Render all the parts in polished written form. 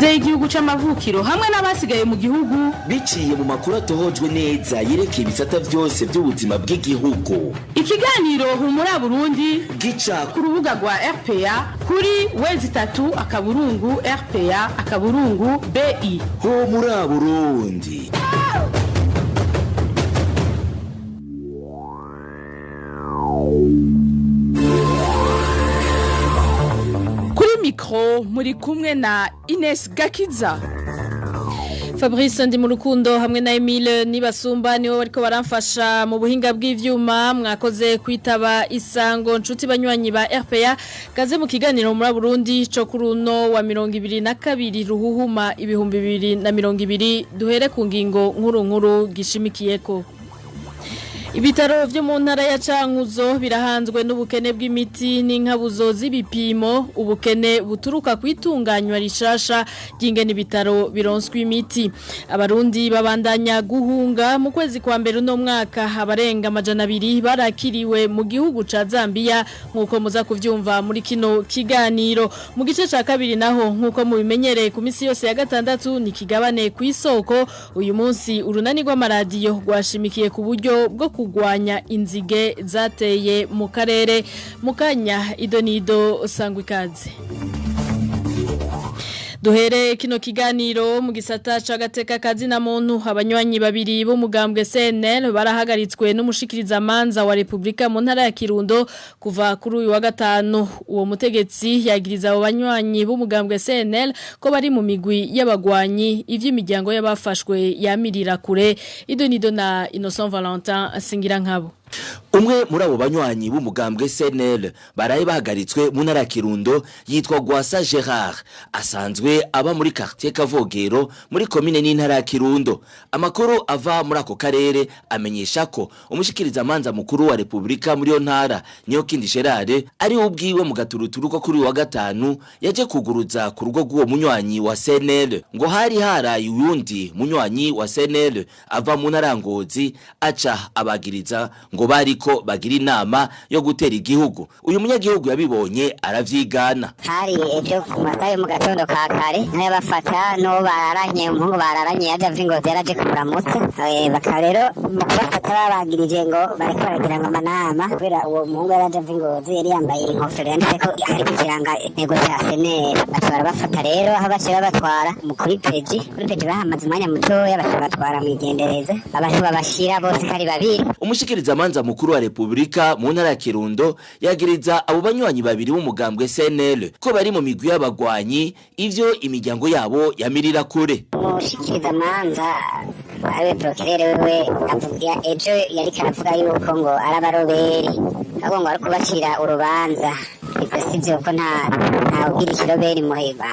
Hanze y'igihugu c'amavukiro hamwe n'abasigaye mu gihugu. Biciye mu makuru atohojwe neza yerekeye ibisata byose by'ubuzima bw'igihugu. Ikiganiro Humura Burundi gica ku rubuga rwa RPA kuri w3.rpa.bi. Humura Burundi. Kuri mikro muri kumwe na Ines Gakiza. Fabrice ndi mu rukundo hamwe na Emile Nibasumba nibo bariko baramfasha mu buhinga bw'ivyuma. Mwakoze kwitaba isango, nshuti banywanyi ba RPA. Kaze mu kiganiro muri Burundi co kuri uno wa 2022 Ruhuhuma 2020. Duhere ku ngingo nkuru nkuru gishimikiyeko. Ibitaro vyo mu ntara ya Cankuzo birahanzwe n'ubukene bw'imiti n'inkabuzo z'ibipimo, ubukene buturuka kwitunganywa rishasha ry'ingene ibitaro bironswa imiti. Abarundi babandanya guhunga. Mu kwezi kwa mbere uno mwaka, abarenga 200 barakiriwe mu gihugu ca Zambia, nkuko muza kuvyumva muri kino kiganiro. Mu gice ca kabiri naho, nkuko mubimenyereye ku misi yose ya gatandatu, ni kigabane ku isoko. Uyu munsi urunani rw'amaradiyo rwashimikiye ku buryo bwo kugwanya inzige zateye mu karere. Mukanya idonido, sangwa ikaze. Duhere kino kiganiro mu gisata c'agateka kazi na muntu. Abanywanyi babiri b'umugambwe CNL barahagaritswe n'umushikiriza manza wa Republika mu ntara ya Kirundo kuva kuri uyu wa gatanu. Uwo mutegetsi yagiriza abo banywanyi b'umugambwe CNL ko bari mu migwi y'abagwanyi, ivy'imiryango y'abafashwe yamirira kure. Idonido na Innocent Valentin Singira nkabo. Umwe muri abo banywanyi b'umugambwe CNL baraye bahagaritswe mu ntara ya Kirundo yitwa Gwasa Gerard, asanzwe aba muri quartier Kavogero muri komine n'intara ya Kirundo. Amakuru ava muri ako karere amenyesha ko umushikiriza manza mukuru wa Republika muri yo ntara, niyo kindi Gerard, ari ubwiwe mu gaturuturu ko kuri wa gatanu yaje kuguruza ku rugo rw'uwo munywanyi wa CNL. Ngo hari haraye uyundi munywanyi wa CNL ava mu ntara ya Ngozi, aca abagiriza ngo bariko bagira inama yo gutera igihugu. Uyu munyagihugu yabibonye aravyigana. Hari ejo ku masaha yo mu gatondo ka kare, nayo bafata n'uwo bararanye, umuhungu bararanye yaje ava Ingozi, yaraje kuramutsa. Bakaba rero mu kubafata babagirije ngo bariko baragira ngo amanama, kubera uwo muhungu yaraje ava Ingozi yari yambaye inkofero yanditseko, hariko ikiranga intego ca CNL. Baca barabafata rero, aho baciye babatwara mu kuri peji. Kuri peji bahamaze umwanya mutoya, baca batwara mw'igendereza, abantu babashira bose ko ari babiri. Umushikirizamanza mukuru wa Republika mu ntara ya Kirundo yagiriza abo banywanyi babiri b'umugambwe CNL ko bari mu migwi y'abagwanyi, ivyo imiryango yabo yamirira kure. Umushikirizamanza ariwe procureur wewe avuga, ejo yariko aravuga yuko ngo ari abaroberi, ahubwo ngo ari kubacira urubanza. Ivyo sivyo, ko nta ubwira ikiroberi muhiba,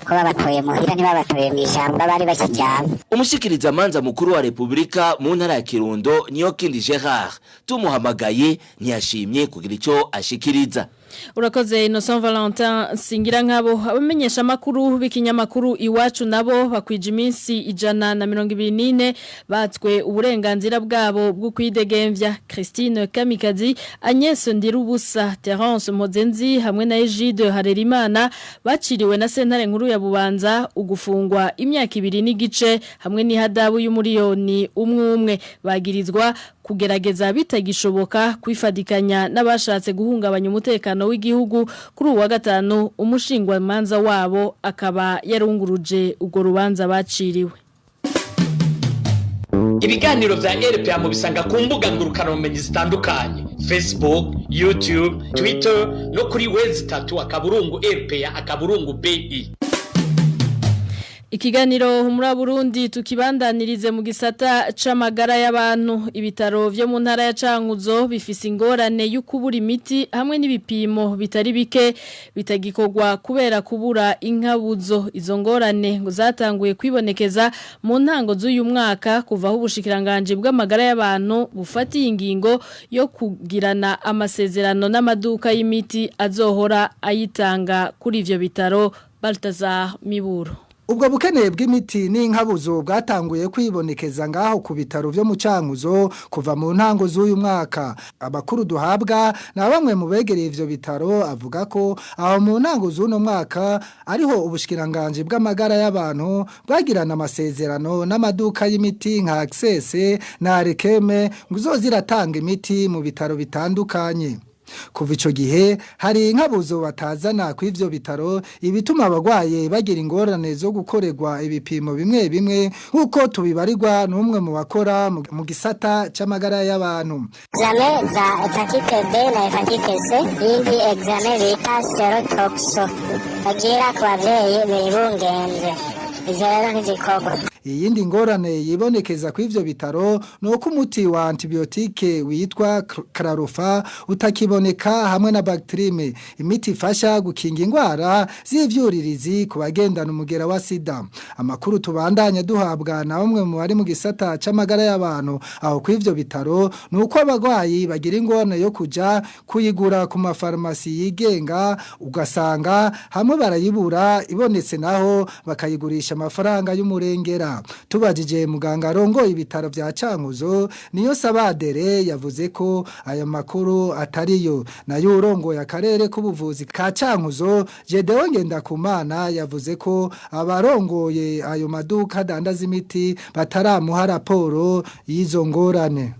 ko babatoye muhira, ntibabatoye mw'ishamba bari bakiryamye. Umushikirizamanza mukuru wa Republika mu ntara ya Kirundo, niyo kindi Gerard, tumuhamagaye ntiyashimye kugira ico ashikiriza. Urakoze, Innocent Valentin Singira nkabo. Abamenyesha makuru b'ikinyamakuru Iwacu nabo bakwije iminsi 124 batswe uburenganzira bwabo bwo kwidegemvya. Christine Kamikazi, Agnès Ndirubusa, Terence Mozenzi hamwe na Egide Harerimana baciriwe na sentare nkuru ya Bubanza ugufungwa imyaka 2 n'igice hamwe n'ihadabu y'umuriyoni umwe umwe. Bagirizwa kugerageza bitagishoboka kwifadikanya n'abashatse guhungabanya umutekano w'igihugu. Kuri uwa gatanu umushingwa manza wabo akaba yarunguruje urwo rubanza baciriwe. Ibiganiro vya RPA mubisanga ku mbuga ngurukanabumenyi zitandukanye: Facebook, YouTube, Twitter no kuri w3.rpa.bi. Ikiganiro Humura Burundi tukibandanirize mu gisata c'amagara y'abantu. Ibitaro vyo mu ntara ya Cankuzo bifise ingorane y'ukubura imiti hamwe n'ibipimo bitari bike bitagikorwa kubera kubura inkabuzo. Izo ngorane ngo zatanguye kwibonekeza mu ntango z'uyu mwaka, kuva aho ubushikiranganje bw'amagara y'abantu bufatiye ingingo yo kugirana amasezerano n'amaduka y'imiti azohora ayitanga kuri ivyo bitaro. Baltazar Miburo. Ubwo bukene bw'imiti n'inkabuzo bwatanguye kwibonekeza ngaho ku bitaro vyo mu Cankuzo kuva mu ntango z'uyu mwaka. Abakuru duhabwa na bamwe mu begereye ivyo bitaro avuga ko aho mu ntango z'uno mwaka ariho ubushikiranganje bw'amagara y'abantu bwagirana amasezerano n'amaduka y'imiti nka Access na Arekeme ngo izoziratanga imiti mu bitaro bitandukanye. Kuva ico gihe hari inkabuzo batazana ku ivyo bitaro, ibituma abagwaye bagira ingorane zo gukorerwa ibipimo bimwe bimwe, nk'uko tubibarirwa n'umwe mu bakora mu gisata c'amagara y'abantu. Examen za hépatite B na hépatite C, iyindi examen bita sérotoxo bagira ku bavyeyi bibungenze, ivyo rero ntizikorwa. Iyindi ngorane yibonekeza ku ivyo bitaro ni uko umuti wa antibiotique witwa Clarofa utakiboneka hamwe na Bactrime, imiti ifasha gukinga ingwara z'ivyuririzi ku bagendana umugera wa sida. Amakuru tubandanya duhabwa na bamwe mu bari mu gisata c'amagara y'abantu aho ku ivyo bitaro ni uko abagwayi bagira ingorane yo kuja kuyigura ku mafarumasi yigenga, ugasanga hamwe barayibura, ibonetse naho bakayigurisha amafaranga y'umurengera. Tubajije muganga arongoye ibitaro vya Cankuzo, niyo Sabadere, yavuze ko aya makuru atariyo. Nayo urongoye akarere k'ubuvuzi ka Cankuzo, Gedeon Ngendakumana, yavuze ko abarongoye ayo maduka adandaza imiti bataramuha raporo y'izo ngorane.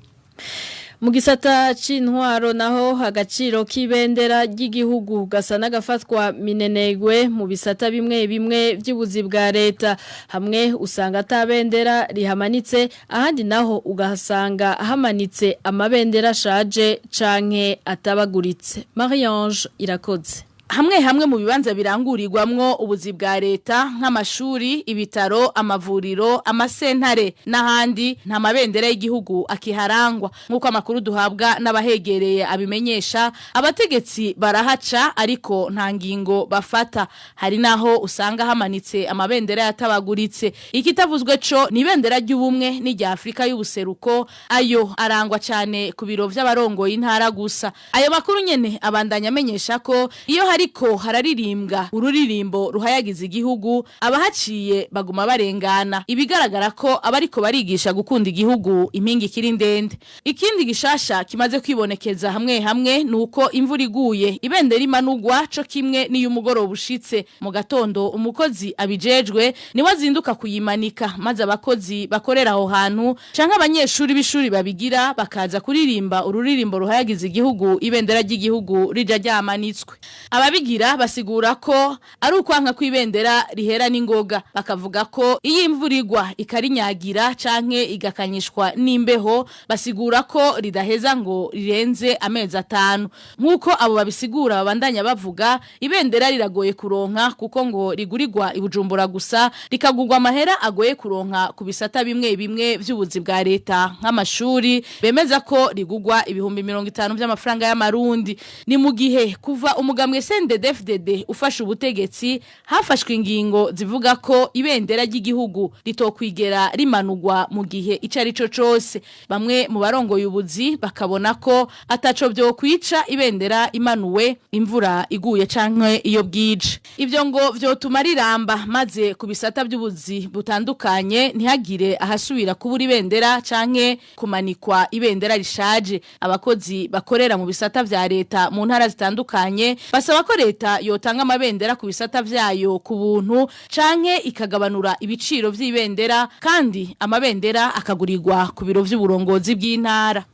Mu gisata c'intwaro naho, agaciro k'ibendera ry'igihugu gasa n'agafatwa minenegwe mu bisata bimwe bimwe by'ubuzi bwa leta. Hamwe usanga atabendera rihamanitse, ahandi naho ugahasanga hamanitse amabendera ashaje canke atabaguritse. Marie-Ange Irakoze. Hamwe hamwe mu bibanza birangurirwamwo ubuzi bwa leta, nk'amashuri, ibitaro, amavuriro, amasentare n'ahandi, nta mabendera y'igihugu akiharangwa, nk'uko amakuru duhabwa n'abahegereye abimenyesha. Abategetsi barahaca ariko nta ngingo bafata. Hari naho usanga hamanitse amabendera yatabaguritse. Ikitavuzwe co ni ibendera ry'ubumwe n'irya Afrika y'ubuseruko, ayo arangwa cyane ku biro vy'abarongoye intara gusa. Ayo makuru nyene abandanya amenyesha ko iyo hariko hararirimbwa ururirimbo ruhayagiza igihugu, abahaciye baguma barengana, ibigaragara ko abariko barigisha gukunda igihugu impinga ikiri ndende. Ikindi gishasha kimaze kwibonekeza hamwe hamwe nuko imvura iguye ibendera imanugwa co kimwe n'iyumugoroba ushitse. Mu gatondo umukozi abijejwe niwe azinduka kuyimanika, maze abakozi bakorera aho hantu canke abanyeshuri b'ishuri babigira bakaza kuririmba ururirimbo ruhayagiza igihugu ibendera ry'igihugu rija ryamanitswe. Ababigira basigura ko ari ukwanka kw'ibendera rihera n'ingoga, bakavuga ko iyo imvura igwa ikarinyagira canke igakanyishwa n'imbeho, basigura ko ridaheza ngo rirenze amezi 5. Nk'uko abo babisigura babandanya bavuga, ibendera riragoye kuronka kuko ngo rigurirwa i Bujumbura gusa, rikagurwa amahera agoye kuronka ku bisata bimwe bimwe vy'ubuzi bwa leta nk'amashuri, bemeza ko rigugwa 50,000 vy'amafaranga y'amarundi. Ni mu gihe kuva umugambwe CNDD-FDD ufashe ubutegetsi hafashwe ingingo zivuga ko ibendera ry'igihugu ritokwigera rimanurwa mu gihe ico ari cyo cose. Bamwe mu barongoye ubuzi bakabona ko ataco byo kwica ibendera imanuwe imvura iguye canke iyo bwije. Ivyo ngo vyotuma riramba, maze ku bisata by'ubuzi butandukanye ntihagire ahasubira kubura ibendera canke kumanikwa ibendera rishaje. Abakozi bakorera mu bisata vya leta mu ntara zitandukanye basaba ko leta yotanga amabendera ku bisata vyayo ku buntu canke ikagabanura ibiciro vy'ibendera, kandi amabendera akagurirwa ku biro vy'uburongozi bw'intara.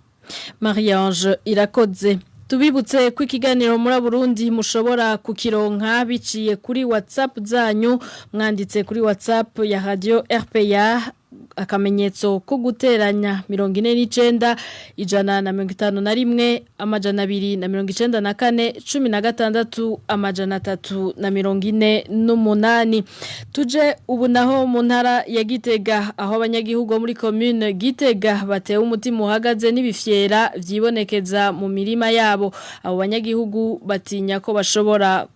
Marie-Ange Irakoze. Tubibutse ko ikiganiro muri Burundi mushobora kukironka biciye kuri WhatsApp zanyu, mwanditse kuri WhatsApp ya Radio RPA akamenyetso ko guteranya 49 151 294 16 348. Tuje ubu naho mu ntara ya Gitega, aho abanyagihugu muri commune Gitega batewe umutima uhagaze n'ibifyera vyibonekeza mu mirima yabo. Abo banyagihugu batinya ko bashobora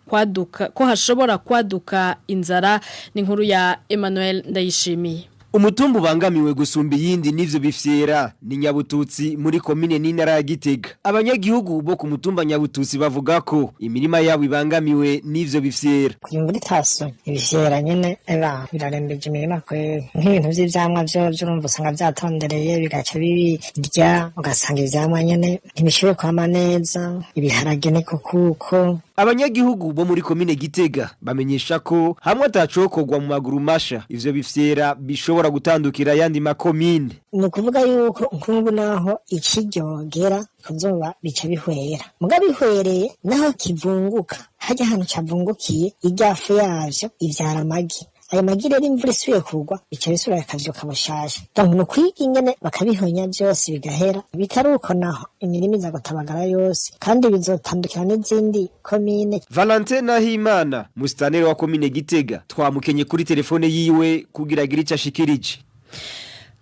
kwaduka, ko hashobora kwaduka inzara. Ni inkuru ya Emmanuel Ndayishimiye. Umutumba ubangamiwe gusumba iyindi n'ivyo bifyera ni Nyabututsi muri komine n'intara ya Gitega. Abanyagihugu bo ku mutumba Nyabututsi bavuga ko imirima yabo ibangamiwe n'ivyo bifyera. Imvura itasuye, ibifyera nyene eba birarembeje imirima kweri. Nk'ibintu vy'ivyamwa vyo urumva usanga vyatondereye, bigaca bibirya, ugasanga ivyamwa nyene ntibishoboye kwama neza, ibiharage niko kuko. Abanyagihugu bo muri komine Gitega bamenyesha ko hamwe atacokorwa mu maguru masha, ivyo bifyera bishobora gutandukira ayandi makomine. Ni ukuvuga yuko nk'ubu naho ikiryogera kuzuba bica bihwera, muga bihwereye naho kivunguka, hajya ahantu cavungukiye iryafu yavyo ivyara amagi. Ayo magi rero imvura isubiye kugwa bica bisubira bikavyuka bushasha. Donc ni ukwiga ingene bakabihonya vyose bigahera. Bitari uko naho imirima iza gutabagara yose, kandi bizotandukira n'izindi komine. Valentin Nahimana, musitaneri wa komine Gitega, twamukenye kuri telefone yiwe kugira agire ico ashikirije.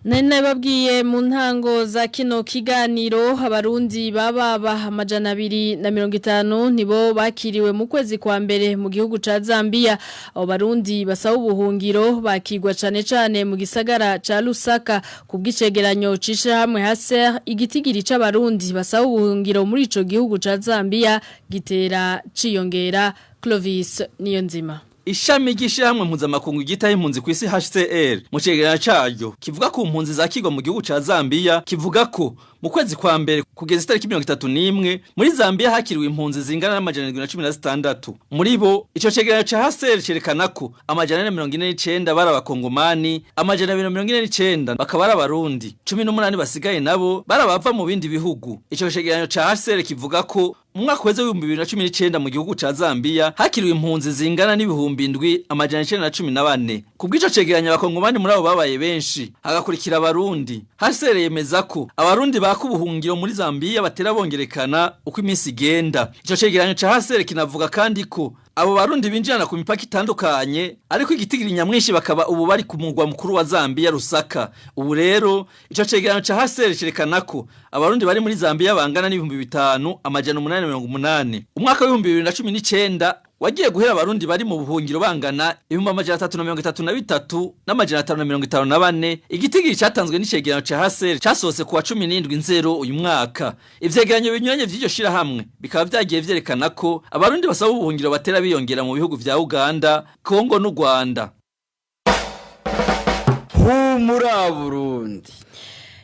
Nene babwiye mu ntango za kino kiganiro, Abarundi baba 250 nibo bakiriwe mu kwezi kwa mbere mu gihugu ca Zambia. Abo Barundi basaba ubuhungiro bakirwa cane cane mu gisagara ca Lusaka. Kubw'icegeranyo c'ishirahamwe HCR, igitigiri c'Abarundi basaba ubuhungiro muri ico gihugu ca Zambia gitera ciyongera. Clovis Niyonzima. Ishami ry'ishirahamwe mpuzamakungu ryitaho impunzi ku isi HCR, mu cegeranyo caryo kivuga ku mpunzi zakirwa mu gihugu ca Zambia, kivuga ko mu kwezi kwa mbere kugeza itariki 31 muri Zambia hakiriwe impunzi zingana na 716. Muri bo, ico cegeranyo ca HCR cerekana ko 449 bari Abakongomani, 249 bakaba ari Abarundi, 18 basigaye nabo bari abava mu bindi bihugu. Ico cegeranyo ca HCR kivuga ko mu mwaka weze w'2019 mu gihugu ca Zambia hakiriwe impunzi zingana n'7914. Kubw'ico cegeranyo, Abakongomani muri abo babaye benshi, hagakurikira Abarundi. HCR yemeza ko Abarundi baka ubuhungiro muri Zambia batera bongerekana uko iminsi igenda. Ico cegeranyo ca HCR kinavuga kandi ko abo Barundi binjirana ku mipaka itandukanye, ariko igitigiri nyamwinshi bakaba ubu bari ku mugwa mukuru wa Zambia, Lusaka. Ubu rero ico cegeranyo ca HCR cerekana ko Abarundi bari muri Zambia bangana n'5880. Umwaka w'2019 wagiye guhera Abarundi bari mu buhungiro bangana 333,554. Igitigiri cyatanzwe n'icegeranyo ca HCR casohotse kuwa 17 Nzero uyu mwaka. Ivyegeranyo binyuranye vy'iryo shirahamwe bikaba vyagiye vyerekana ko Abarundi basaba ubuhungiro batera biyongera mu bihugu vya Uganda, Kongo n'u Rwanda. Humura Burundi.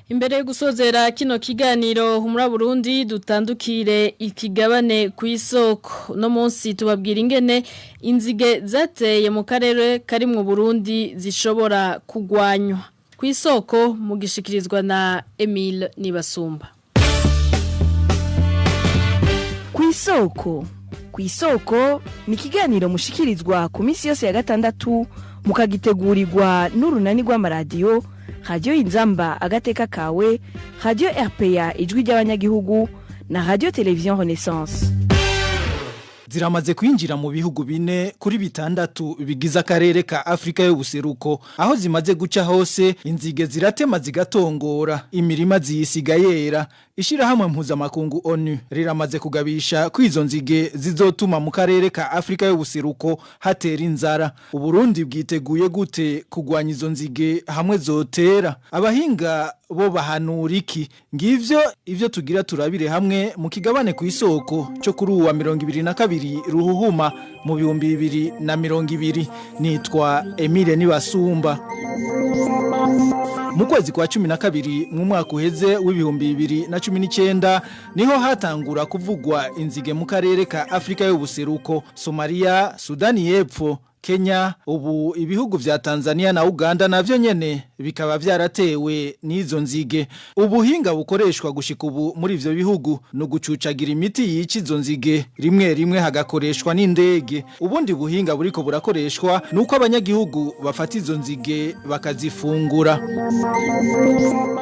Imbere yo gusozera kino kiganiro Humura Burundi, dutandukire ikigabane ku isoko. No munsi tubabwira ingene inzige zateye mu karere kari mu Burundi zishobora kugwanywa. Ku isoko mugishikirizwa na Emile Nibasumba. Ku isoko, ku isoko ni ikiganiro mushikirizwa ku minsi yose ya gatandatu, mukagitegurirwa n'urunani rw'amaradiyo Radiyo Inzamba Agateka Kawe, Radiyo RPA Ijwi ry'Abanyagihugu na Radiyo Televiziyo Renaissance. Ziramaze kwinjira mu bihugu bine kuri bitandatu bigize akarere ka Afrika y'Ubuseruko. Aho zimaze guca hose, inzige ziratema zigatongora imirima, ziyisiga yera. Ishirahamwe mpuzamakungu ONU riramaze kugabisha ko izo nzige zizotuma mu karere ka Afrika y'Ubuseruko hatera inzara. Uburundi bwiteguye gute kugwanya izo nzige hamwe zotera? Abahinga bo bahanura iki? Ngivyo ivyo tugira turabire hamwe mu kigabane ku isoko cyo kuri uwa 22 Ruhuhuma mu 2020. Nitwa Emile Nibasumba. Mu kwezi kwa 12 mu mwaka uheze w'2019 niho hatangura kuvugwa inzige mu karere ka Afrika y'Ubuseruko: Somalia, Sudani y'Epfo, Kenya. Ubu ibihugu vya Tanzania na Uganda navyo nyene bikaba vyaratewe n'izo nzige. Ubuhinga bukoreshwa gushika ubu muri ivyo bihugu no gucucagira imiti yica izo nzige, rimwe rimwe hagakoreshwa n'indege. Ubundi buhinga buriko burakoreshwa nuko abanyagihugu bafata izo nzige bakazifungura.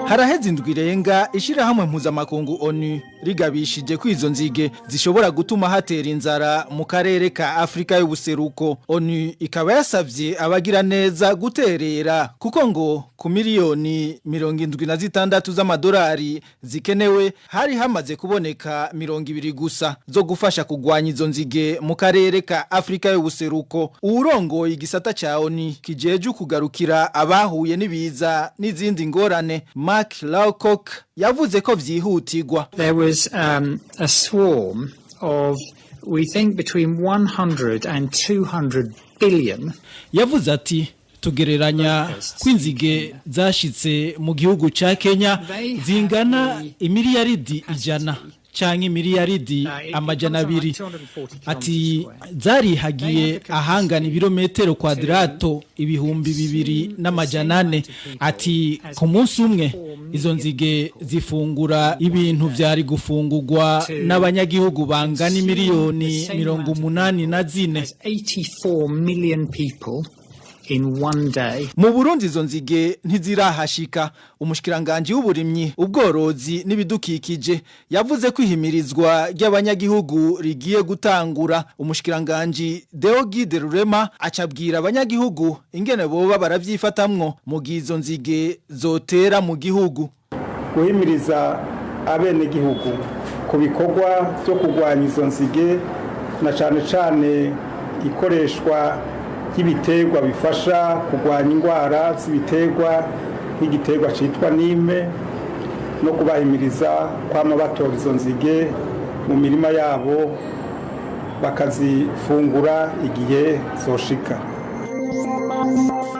Haraheze indwi irenga ishirahamwe mpuzamakungu ONU rigabishije ko izo nzige zishobora gutuma hatera inzara mu karere ka Afrika y'Ubuseruko. ONU ikaba yasavye abagira neza guterera, kuko ngo ku miliyoni 76 z'amadolari zikenewe hari hamaze kuboneka 20 gusa zo gufasha kugwanya izo nzige mu karere ka Afrika y'ubuseruko. Uwurongoye igisata ca ONU kijeje kugarukira abahuye n'ibiza n'izindi ngorane, Mark Lowcock, yavuze ko vyihutirwa. There was a swarm of, we think, between 100 and 200 billion. Yavuze ati tugereranya kw'inzige zashitse mu gihugu ca Kenya zingana imiliyaridi 100 canke imiliyaridi 200. Ati zarihagiye ahangana ibirometero kwadrato 2400. Ati ku munsi umwe izo nzige zifungura ibintu vyari gufungurwa n'abanyagihugu bangana miliyoni 84. 84 million people in one day. Mu Burundi izo nzige ntizirahashika. Umushikiranganje w'uburimyi, ubworozi n'ibidukikije yavuze ko ihimirizwa ry'abanyagihugu rigiye gutangura. Umushikiranganje Deogide Rurema acabwira abanyagihugu ingene boba baravyifatamwo mu gihe izo nzige zotera mu gihugu. Guhimiriza abenegihugu ku bikorwa byo kurwanya izo nzige na cane cane ikoreshwa ry'ibiterwa bifasha kurwanya indwara z'ibiterwa nk'igiterwa citwa nime, no kubahimiriza kwama batora izo nzige mu mirima yabo bakazifungura igihe zoshika.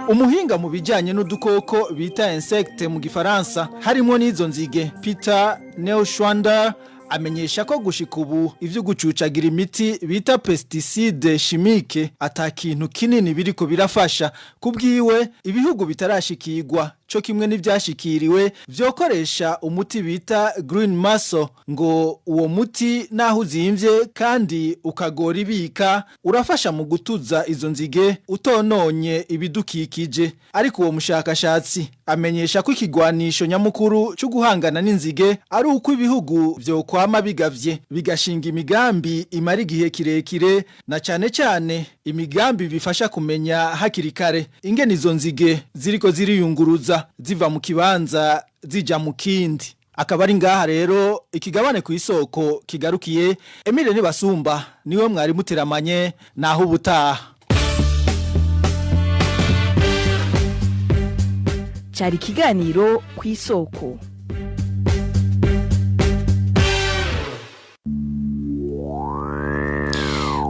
Umuhinga mu bijanye n'udukoko bita insecte mu gifaransa harimo n'izo nzige, Peter Neuschwander, amenyesha ko gushika ubu ivyo gucucagira imiti bita pesticide chimique ata kintu kinini biriko birafasha. Kubwiwe, ibihugu bitarashikirwa co kimwe n'ivyashikiriwe vyokoresha umuti bita green muscle, ngo uwo muti naho uzimvye kandi ukagora ibika urafasha mu gutuza izo nzige utononye ibidukikije. Ariko uwo mushakashatsi amenyesha ko ikigwanisho nyamukuru cyo guhangana n'inzige ari uko ibihugu vyokwama bigavye bigashinga imigambi imara igihe kirekire, na cane cane imigambi bifasha kumenya hakiri kare ingene izo nzige ziriko ziriyunguruza ziva mu kibanza zija mu kindi. Akaba ari ngaha rero ikigabane ku isoko kigarukiye. Emile Nibasumba niwe mwari muteramanye, naho ubutaha. Cari ikiganiro ku isoko.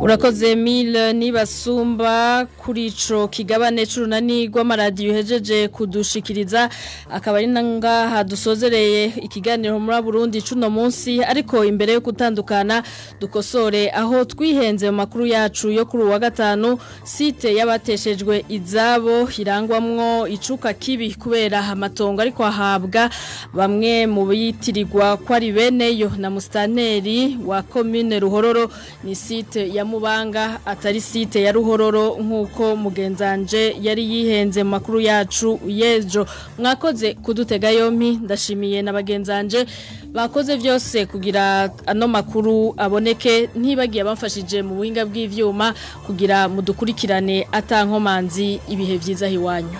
Urakoze Emile Nibasumba kuri ico kigabane c'urunani rw'amaradiyo uhejeje kudushikiriza. Akaba ari ngaha dusozereye ikiganiro muri Burundi cuno munsi, ariko imbere yo gutandukana dukosore aho twihenze mu makuru yacu yo kuri uwa gatanu. Site y'abateshejwe izabo irangwamwo icuka kibi kubera amatongo ariko ahabwa bamwe mu bitirirwa ko ari beneyo na mustaneri wa commune Ruhororo, ni site ya Mubanga atari site ya Ruhororo nkuko mugenzanje yari yihenze mu makuru yacu yejo. Mwakoze kudutega yompi, ndashimiye na bagenzanje bakoze vyose kugira ano makuru aboneke, ntibagiye bamfashije mu buhinga bw'ivyuma kugira mudukurikirane atankomanzi. Ibihe vyiza hiwanyu.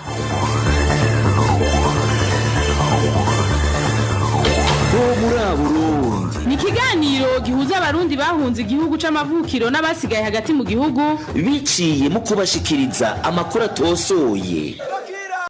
Ni ikiganiro gihuza abarundi bahunze igihugu c'amavukiro n'abasigaye hagati mu gihugu biciye mu kubashikiriza amakuru atosoye.